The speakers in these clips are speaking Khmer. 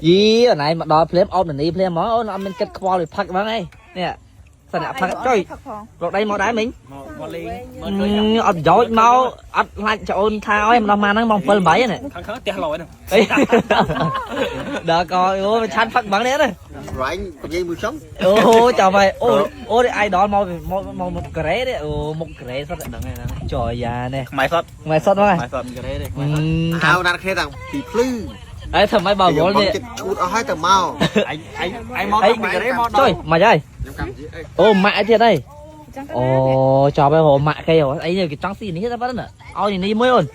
យីអូនឯងមកដល់ភ្លាមអោបនីភ្លាមហ្មងអូនអត់មានគិតខ្វល់ពីផឹកហ្មងឯងនេះសិនអ្នកផឹកចុយរកដៃមកដែរមិញ មកមកលេងមកឃើញ អត់ប្រយោជន៍មកអត់ខ្លាចច្អូនថាអើយម្ដងមកហ្នឹងម៉ោង7 8ហ្នឹង ខាងខាងផ្ទះឡយហ្នឹង អីដល់ក៏អូវាឆាន់ផឹកហ្មងនេះណា រ៉ាញ់និយាយមួយខ្ញុំ អូចាំហើយអូអូនេះ idol មកមកមកមុខការ៉េនេះអូមុខការ៉េសុទ្ធ ដឹងហើយណា ចយយ៉ានេះ ខ្មែរសត ខ្មែរសុទ្ធមក ខ្មែរសតការ៉េទេ ហឹ ហៅណាត់គ្នាតាំងពីភ្លឺ ហើយធ្វើម៉េចបើវល់នេះ ចិត្តឈូតអស់ហើយទៅមក អញអញអញមកពីការ៉េមក ចុយមកហើយ ខ្ញុំកម្ពុជាអី អូម៉ាក់ទៀតហើយ ចឹងទៅ អូចប់ហើយហៅម៉ាក់គេហ៎អីគេចង់ស៊ីនេះតែប៉ុណ្ណឹងឲ្យនេះមួយអូន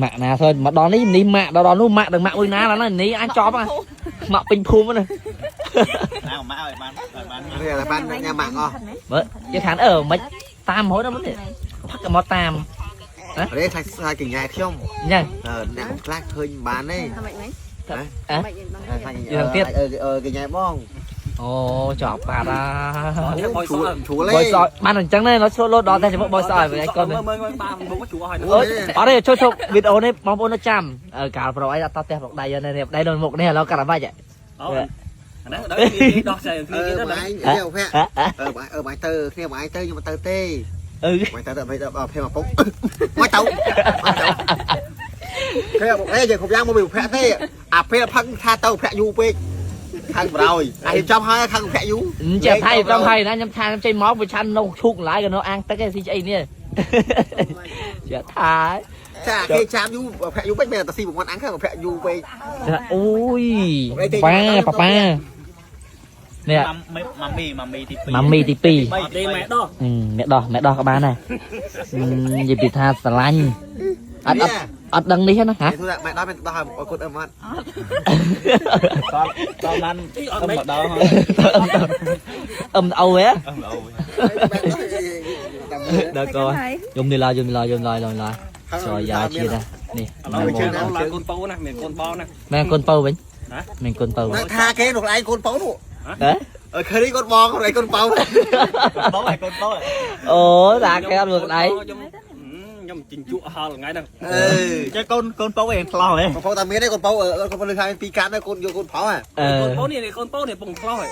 ម៉ាក់ណាthôi មកដល់នេះនេះម៉ាក់ដល់ដល់នោះម៉ាក់ដល់ម៉ាក់មួយណាដល់នេះអញចប់ម៉ាក់ពេញភូមិណា ណាម៉ាក់ឲ្យបានឲ្យបាន នេះតែបានញ៉ាំម៉ាក់អស់ មើលគេខានអឺមិនតាមរហូតដល់នេះផឹកមកតាម នេះថាថាកញ្ញាខ្ញុំ ញ៉ាំ អឺអ្នកខ្លះឃើញបានទេ ធ្វើម៉េចមិញ អ่ะ ម៉េចយ៉ាង ថាអឺអឺកញ្ញាបង អូចប់បាត់អា ជួលជួល បយសោបានអញ្ចឹងទេnóឈួលលោតដល់តែជាមួយបយសោឲ្យកូន មើលមើលបាមុខជួឲ្យ អូអត់ទេជួយជប់វីដេអូនេះបងប្អូននៅចាំកាលប្រុសអីអត់តផ្ទះប្រុសដៃនេះដៃនៅមុខនេះឥឡូវកាត់អាបាច់ អូអាហ្នឹងដល់គេដោះចែក អឺ គ្នាទៅ បងឯងនេះភ័ក្រអឺបងអឺបងទៅគ្នាបងឯងទៅខ្ញុំទៅទេ អឺ បងទៅទៅដល់ភ័ក្រមកពុកមកទៅមកទៅគេបងឯងយើងគ្រប់យ៉ាងមកពីភ័ក្រទេអាពេលផឹកថាទៅភ័ក្រយូរពេកខាងប្រោយអារៀបចំហើយខាងភ័ក្រយូរ ចេះថៃចំហើយណាខ្ញុំថាខ្ញុំចេញមកវាឆាន់នៅឈូកឡាយក៏នៅអាងទឹកឯងស៊ីស្អីនេះចេះថា ចាគេចាំយូរភ័ក្រយូរពេកមានតែស៊ីប្រព័ន្ធអាំងខាងភ័ក្រយូរពេក អូយប៉ាប៉ាប៉ានេះ ម៉ាមីម៉ាមីទី2 ម៉ាមីទី2 អត់ទេម៉ែដោះ មេដោះមេដោះក៏បានដែរនិយាយពីថាស្រឡាញ់អត់អត់អត់ដឹងនេះណាហ៎ គេថាម៉ែដល់មិនដល់ឲ្យគាត់អឹមអត់ តតបានអត់មកដល់ អឹមអូហ៎ អឹមអូ ដល់ក៏យំនេះឡើយយំនេះឡើយយំឡើយយំឡើយចយ៉ាជាតិណានេះ ឥឡូវឡើងកូនប៉ូណាមានកូនបងណា មែនកូនពៅវិញមានកូនពៅ ណាថាគេនោះឯងកូនប៉ៅនោះ ហ៎ អឺឃើញនេះកូនបងឯងកូនប៉ៅ បងឲ្យកូនប៉ូ អូតាគេអត់មើលដៃ ខ្ញុំខ្ញុំជីងជក់ហល់ថ្ងៃហ្នឹង អឺ ចេះកូនកូនប៉ូឯងឆ្លោះហ៎ កូនប៉ៅតាមានទេកូនប៉ៅកូនប៉ៅលឺថាពីកាត់កូនយកកូនប៉ៅហ៎ អឺ កូនប៉ូនេះកូនប៉ូនេះពងឆ្លោះហ៎